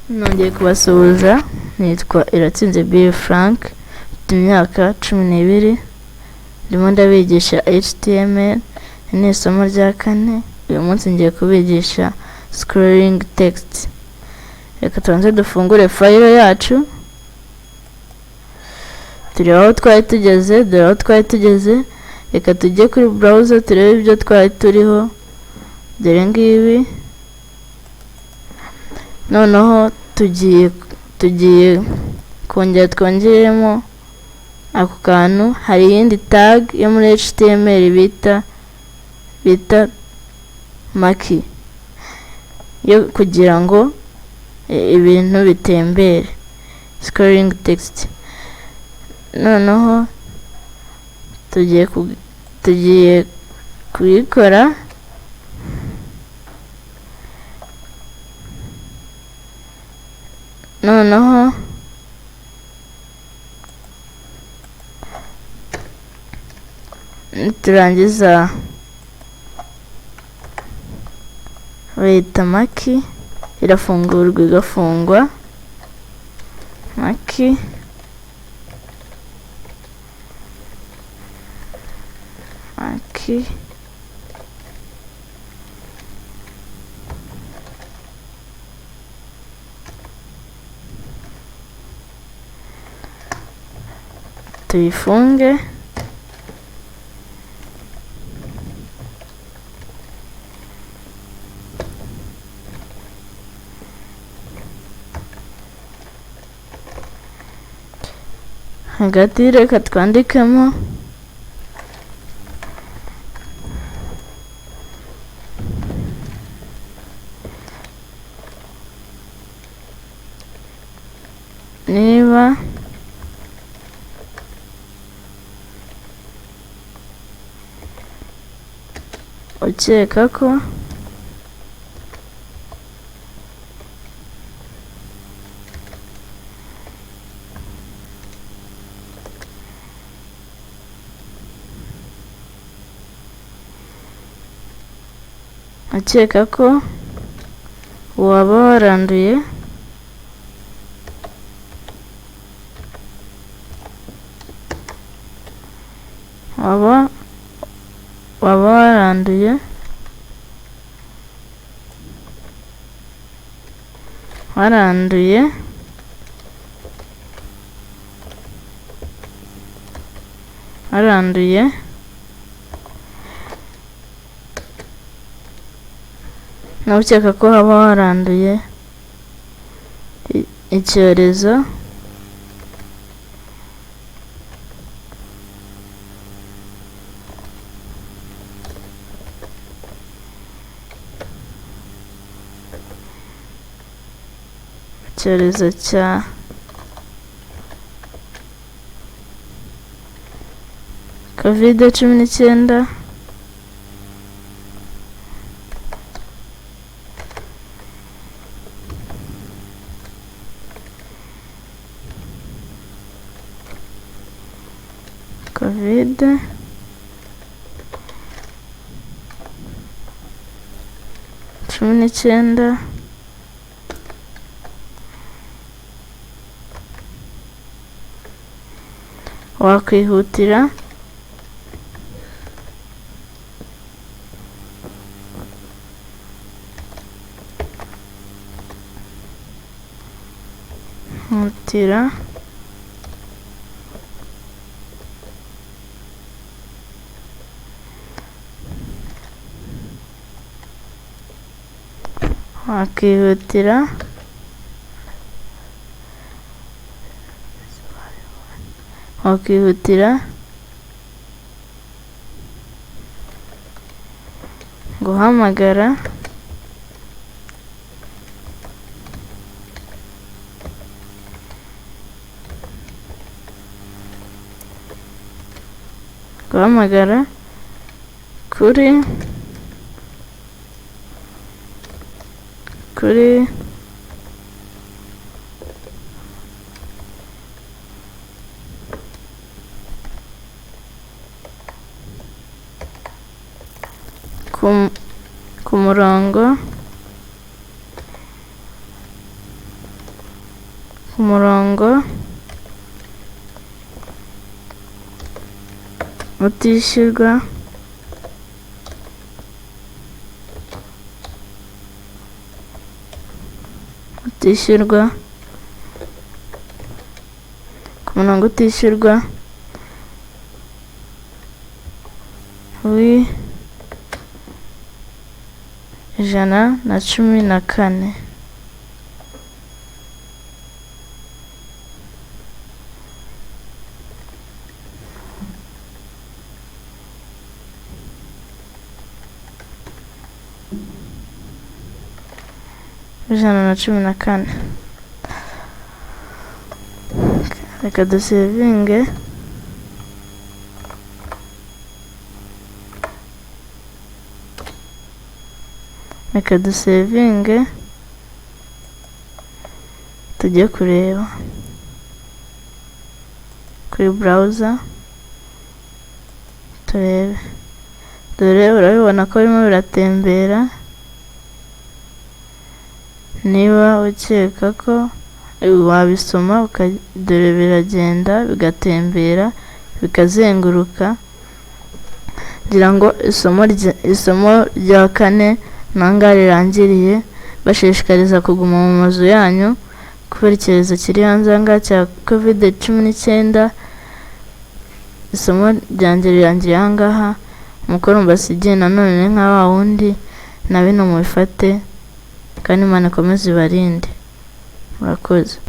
Nongeye kubasuhuza, nitwa Iratsinze Bill Frank, mfite imyaka 12, ndimo ndabigisha HTML, iri ni isomo rya kane. Uyu munsi ngiye kubigisha scrolling text. Reka tubanze dufungure file yacu, turebe aho twari tugeze. Dore aho twari tugeze. Reka tujye kuri browser turebe ibyo twari turiho. Dore ngibi. Noneho tugiye kongera twongeremo ako kantu. Hari iyindi tag yo muri HTML bita marquee, yo kugira ngo ibintu bitembere, scrolling text. Noneho tugiye kuyikora. Noneho niturangiza, bayita marquee, irafungurwa igafungwa. Marquee, marquee, tuyifunge. Hagati reka twandikemo niba ukeka ko ukeka ko waba waranduye waba waranduye waranduye nawe ukeka ko waba waranduye icyorezo cya COVID-19, COVID-19, wakwihutira hutira wakihutira wakwihutira guhamagara kuri ku murongo. Ku murongo utishyurwa ku murongo utishyurwa w'114. 114. Reka dusevinge. Reka dusevinge tujye kureba kuri browser turebe. Dore urabibona ko birimo biratembera. Niba ukeka ko wabisoma, dore biragenda bigatembera bikazenguruka. Ngira ngo isomo rya kane nanga rirangiriye. Bashishikariza kuguma mu mazu yanyu kubera icyorezo kiri hanze aha ngaha cya COVID-19. Isomo ryanjye rirangiriye aha ngaha. Umukoro mbasigiye nanone nka wa wundi, na bino mubifate, kandi Imana ikomeze ibarinde. Murakoze.